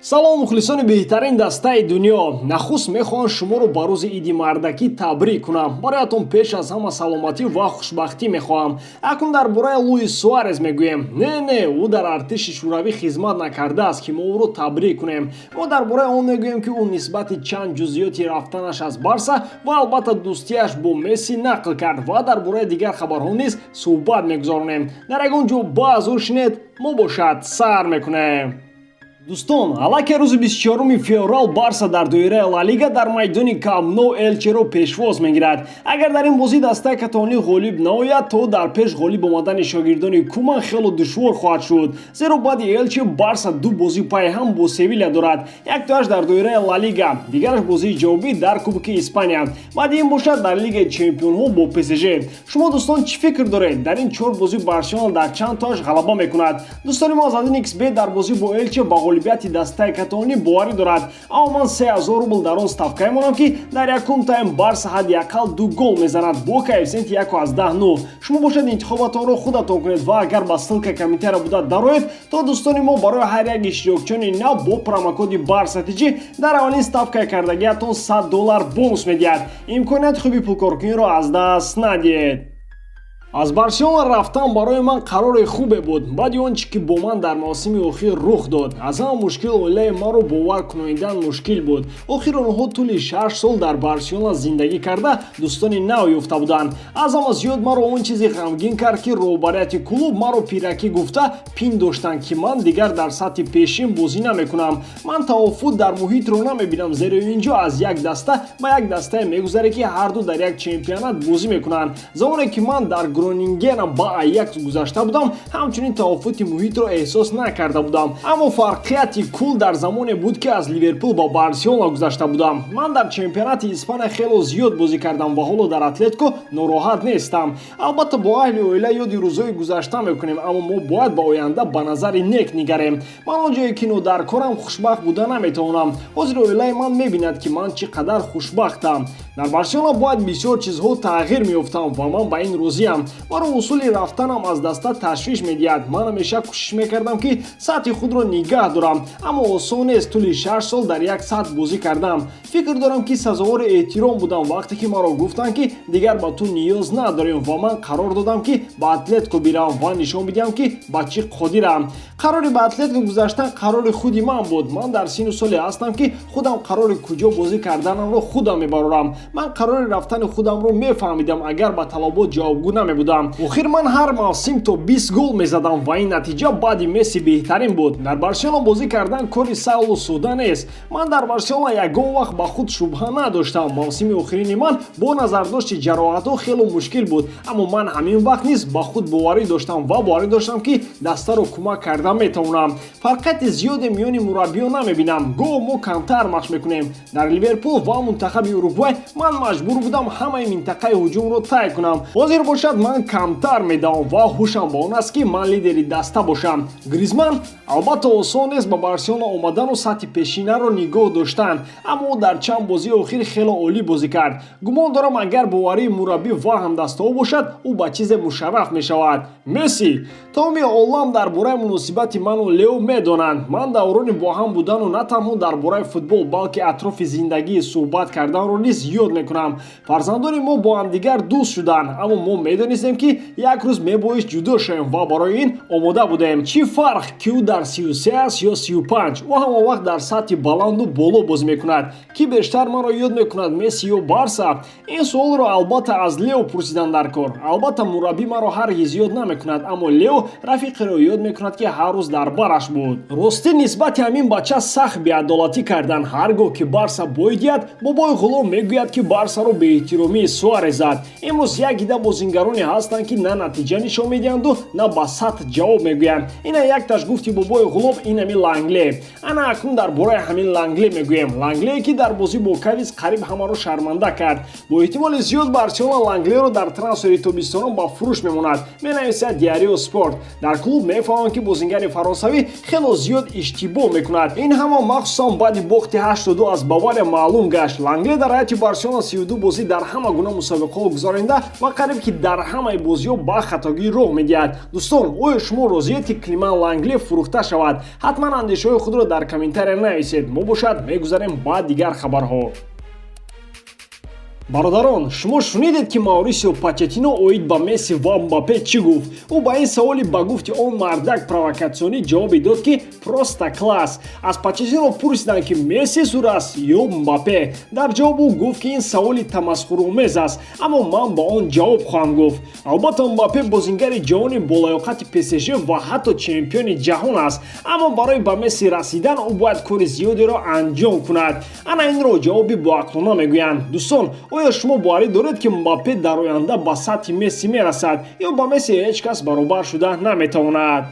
Салом, мухлисони беҳтарин дастаи дунё! Нахуст мехоҳам шуморо ба рӯзи Иди мардакӣ табрик кунам. Бароятон пеш аз ҳама саломатӣ ва хушбахтӣ мехоҳам. Акнун дар бораи Луис Суарез мегӯем. Не, не, ӯ дар артиши шӯравӣ хизмат накардааст, ки мо ӯро табрик кунем. Мо дар бораи он мегӯем, ки ӯ нисбати чанд ҷузъиёти рафтанаш аз Барса ва албатта дӯстиаш бо Месси нақл кард ва дар бораи дигар хабарҳо низ суҳбат мегузаронем. Дар ягон ҷо баъзур шинед, мо бошад сар мекунем. Дӯстон, аллакай рӯзи 24 феврал Барса дар доираи Ла Лига дар майдони Камп Ноу Элчеро пешвоз мегирад. Агар дар ин бозӣ дастаи каталонӣ ғолиб наояд, то дар пеш ғолиб омадани шогирдони Куман хело душвор хоҳад шуд, зеро баъди Элче Барса ду бозӣ пайҳам бо Севиля дорад, яктоаш дар доираи Ла Лига, дигараш бозии ҷавобӣ дар Кубки Испания. Баъди ин бошад дар Лигаи чемпионҳо бо ПСЖ. Шумо, дӯстон, чӣ фикр доред? Дар ин чор бозӣ Барселона дар чанд тоаш ғалаба мекунад? Дӯстони мо аз 1xBet дар бозӣ бо Элче ба ғолибияти дастаи каталонӣ боварӣ дорад, аммо ман 3000 рубл дар он ставка мемонам, ки дар якум тайм Барса ҳадди ақал ду гол мезанад бо коэффисиенти 1,9. Шумо бошад, интихобатонро худатон кунед ва агар ба ссылка комментария буда дароед, то дӯстони мо барои ҳар як иштирокчиёни нав бо промокоди Барса ТЖ дар аввалин ставкаи кардагиатон 100 доллар бонус медиҳад. Имконияти хуби пулкоркуниро аз даст надиҳед. Аз Барселона рафтан барои ман қарори хубе буд. Баъди он чӣ ки бо ман дар мавсими охир рух дод, аз ҳама мушкил оилаи маро бовар кунонидан мушкил буд. Охир онҳо тӯли 6 сол дар Барселона зиндагӣ карда, дӯстони нав ёфта буданд. Аз ҳама зиёд маро он чизе ғамгин кард, ки роҳбарияти клуб маро пиракӣ гуфта пиндоштанд, ки ман дигар дар сатҳи пешин бозӣ намекунам. Ман тафовут дар муҳитро намебинам, зеро ин ҷо аз як даста ба як дастае мегузарӣ, ки ҳарду дар як чемпионат бозӣ мекунанд. Замоне ки ман дар Гронингена ба Аякс гузашта будам, ҳамчунин тафовути муҳитро эҳсос накарда будам. Аммо фарқияти кул дар замоне буд, ки аз Ливерпул ба Барселона гузашта будам. Ман дар чемпионати Испания хело зиёд бозӣ кардам ва ҳоло дар Атлетико нороҳат нестам. Албатта, бо аҳли оила ёди рӯзҳои гузашта мекунем, аммо мо бояд ба оянда ба назари нек нигарем. Ман он ҷое ки нодаркорам, хушбахт буда наметавонам. Ҳозир оилаи ман мебинад, ки ман чӣ қадар хушбахтам. Дар Барселона бояд бисёр чизҳо тағйир меёфтам ва ман ба ин розиам. Маро усули рафтанам аз даста ташвиш медиҳад. Ман ҳамеша кӯшиш мекардам, ки сатҳи худро нигаҳ дорам, аммо осон нест тӯли 6 сол дар як сатҳ бозӣ кардам. Фикр дорам, ки сазовори эҳтиром будам, вақте ки маро гуфтанд, ки дигар ба ту ниёз надорем, ва ман қарор додам, ки ба Атлетико биравам ва нишон бидиҳам, ки ба чӣ қодирам. Қарори ба Атлетико гузаштан қарори худи ман буд. Ман дар синну соле ҳастам, ки худам қарори куҷо бозӣ карданамро худам мебарорам. Ман қарори рафтани худамро мефаҳмидам, агар ба талабот ҷавобгӯ намебудам. Охир ман ҳар мавсим то 20 гол мезадам ва ин натиҷа баъди Месси беҳтарин буд. Дар Барселона бозӣ кардан кори саҳлу содда нест. Ман дар Барселона ягон вақт ба худ шубҳа надоштам. Мавсими охирини ман бо назардошти ҷароҳатҳо хело мушкил буд, аммо ман ҳамин вақт низ ба худ боварӣ доштам ва боварӣ доштам, ки дастаро кӯмак карда метавонам. Фарқияти зиёде миёни мураббиён намебинам. Гоҳ мо камтар машқ мекунем. Дар Ливерпул ва мунтахаби Уругвай ман маҷбур будам ҳамаи минтақаи ҳуҷумро тай кунам. Ҳозир бошад, ман камтар медавам ва ҳушам ба он аст, ки ман лидери даста бошам. Гризман: албатта, осон нест ба Барселона омадану сатҳи пешинаро нигоҳ доштан, аммо ӯ дар чанд бозии охир хело олӣ бозӣ кард. Гумон дорам, агар боварии мураббӣ ва ҳамдастаҳо бошад, ӯ ба чизе мушарраф мешавад. Месси: тамоми олам дар бораи муносибати ману Лео медонанд. Ман даврони бо ҳам будану на танҳо дар бораи футбол, балки атрофи зиндагӣ суҳбат карданро низ ёд мекунам. Фарзандони мо бо ҳамдигар дӯст шуданд, аммо мо медонистем, ки як рӯз мебоист ҷудо шавем ва барои ин омода будем. Чӣ фарқ, ки ӯ дар 33 аст ё 35? Ӯ ҳама вақт дар сатҳи баланду боло бозӣ мекунад. Кӣ бештар маро ёд мекунад, Месси ё Барса? Ин суолро албатта аз Лео пурсидан дар кор. Албатта, мураббӣ маро ҳаргиз ёд намекунад, аммо Лео рафиқеро ёд мекунад, ки ҳар рӯз дар бараш буд. Ростӣ, нисбати ҳамин бача сахт беадолатӣ карданд. Ҳар гоҳ ки Барса бой диҳад, бобои ғулом мегӯяд, ки Барсаро беэҳтиромии Суарез зад. Имрӯз як гида бозингароне ҳастанд, ки на натиҷа нишон медиҳанду, на ба сатҳ ҷавоб мегӯянд. Ина якташ гуфти бобои ғулом, инами Лангле. Ана акнун дар бораи ҳамин Лангле мегӯем. Ланглее, ки дар бозӣ бо Кадис қариб ҳамаро шарманда кард. Бо эҳтимоли зиёд Барселона Ланглеро дар трансфери тобистона ба фурӯш мемонад, менависад Диарио Спорт. Дар клуб мефаҳманд, ки бозингари фаронсавӣ хело зиёд иштибоҳ мекунад. Ин ҳама махсусан баъди бохти 8-2 аз Бавария маълум гашт. Лангле дар ҳайати Барселона 32 бозӣ дар ҳама гуна мусобиқаҳо гузаронида ва қариб ки дар ҳамаи бозиҳо ба хатогӣ роҳ медиҳад. Дӯстон, оё шумо розиед, ки Климан Лангле фурӯхта шавад? Ҳатман андешаҳои худро дар комментария нависед. Мо бошад, мегузарем ба дигар хабарҳо. Бародарон, шумо шунидед, ки Маурисио Почеттино оид ба Месси ва Мбаппе чӣ гуфт? Ӯ ба ин саволи, ба гуфти он мардак, провокатсионӣ ҷавобе дод, ки просто класс. Аз Почеттино пурсиданд, ки Месси зур аст ё Мбаппе. Дар ҷавоб ӯ гуфт, ки ин саволи тамасхуромез аст, аммо ман ба он ҷавоб хоҳам гуфт. Албатта, Мбаппе бозингари ҷавони болаёқати ПСЖ ва ҳатто чемпиони ҷаҳон аст, аммо барои ба Месси расидан ӯ бояд кори зиёдеро анҷом кунад. Ана инро ҷавоби боақлона мегӯянд. Дӯстон, оё шумо боварӣ доред, ки Мбаппе дар оянда ба сатҳи Месси мерасад ё ба Месси ҳеҷ кас баробар шуда наметавонад?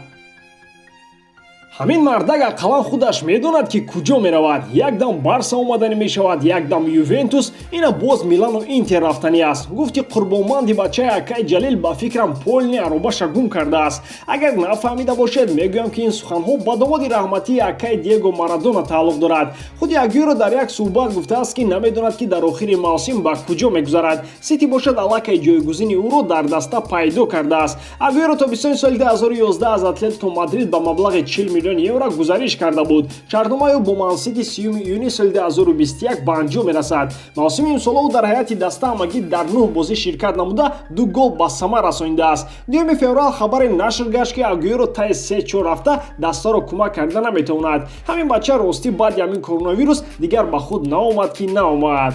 Ҳамин мардак ақаллан худаш медонад, ки куҷо меравад. Як дам Барса омаданӣ мешавад, як дам Ювентус, ина боз Милану Интер рафтанӣ аст. Гуфти қурбонманди бачаи акаи Ҷалил, ба фикрам, полный аробаша гум кардааст. Агар нафаҳмида бошед, мегӯям, ки ин суханҳо ба домоди раҳматии акаи Диего Марадона тааллуқ дорад. Худи Агюро дар як суҳбат гуфтааст, ки намедонад, ки дар охири мавсим ба куҷо мегузарад. Сити бошад, аллакай ҷойгузини ӯро дар даста пайдо кардааст. Агюро тобистони соли 2011 аз Атлетико Мадрид ба маблағи 40 миллион евро гузариш карда буд. Шартномаи ӯ бо Мансити 30 июни соли 2021 ба анҷом мерасад. Мавсими имсола ӯ дар ҳайати даста ҳамагӣ дар нӯҳ бозӣ ширкат намуда, ду гол ба самар расонидааст. 2 феврал хабаре нашр гашт, ки Агюро таи 3-4 ҳафта дастаро кӯмак карда наметавонад. Ҳамин бача, ростӣ, баъди ҳамин коронавирус дигар ба худ наомад, ки наомад.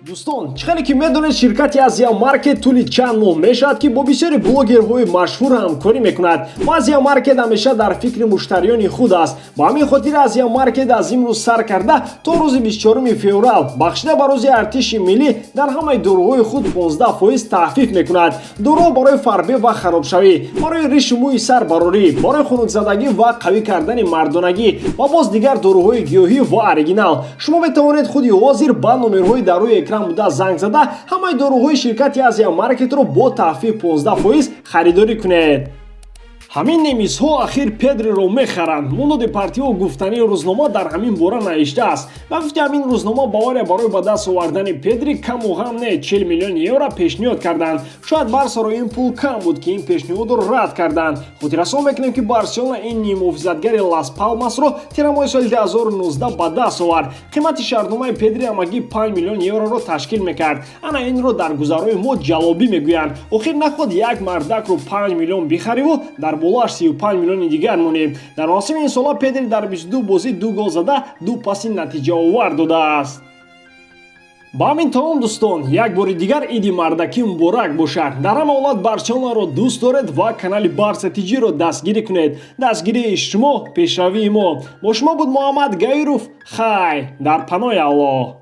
Дӯстон, чӣ хеле ки медонед, ширкати Азия Маркет тӯли чанд моҳ мешавад, ки бо бисёри блогерҳои машҳур ҳамкорӣ мекунад ва Азия Маркет ҳамеша дар фикри муштариёни худ аст. Ба ҳамин хотир Азия Маркет аз имрӯз сар карда то рӯзи 24 феврал, бахшида ба рӯзи артиши миллӣ, дар ҳамаи доруҳои худ 15% тахфиф мекунад. Доруҳо барои фарбе ва харобшавӣ, барои ришу мӯи сар барорӣ, барои хунукзадагӣ ва қавӣ кардани мардонагӣ ва боз дигар доруҳои гиёҳӣ ва оригинал. Шумо метавонед худи ҳозир ба номерҳои дар рӯи экран буда занг зада, ҳамаи доруҳои ширкати Азия Маркетро бо тахфиф 15% харидорӣ кунед. Ҳамин немисҳо ахир Педриро мехаранд. Мундо Депортиво гуфтании рӯзнома дар ҳамин бора навиштааст. Ба гуфти ҳамин рӯзнома, Бавария барои ба даст овардани Педри каму ғам не 40 миллион евро пешниҳод карданд. Шояд Барсаро ин пул кам буд, ки ин пешниҳодро рад карданд. Хотиррасон мекунем, ки Барселона ин ниммуҳофизатгари Лас Палмасро тирамоҳи соли 2019 ба даст овард. Қимати шартномаи Педри ҳамагӣ 5 миллион евроро ташкил мекард. Ана инро дар гузарои мо ҷалобӣ мегӯянд. Охир наход як мардакро 5 миллион бихариву дар болоаш 35 миллиони дигар монем. Дар мавсими имсола Педри дар 22 бозӣ ду гол зада, ду паси натиҷаовар додааст. Ба ҳамин тамом, дӯстон. Як бори дигар иди мардакӣ муборак бошад. Дар ҳама ҳолат Барселонаро дӯст доред ва канали Барса Тиҷиро дастгирӣ кунед. Дастгирии шумо пешравии мо. Бо шумо буд Муҳаммад Гаиров. Хай, дар паноҳи Аллоҳ.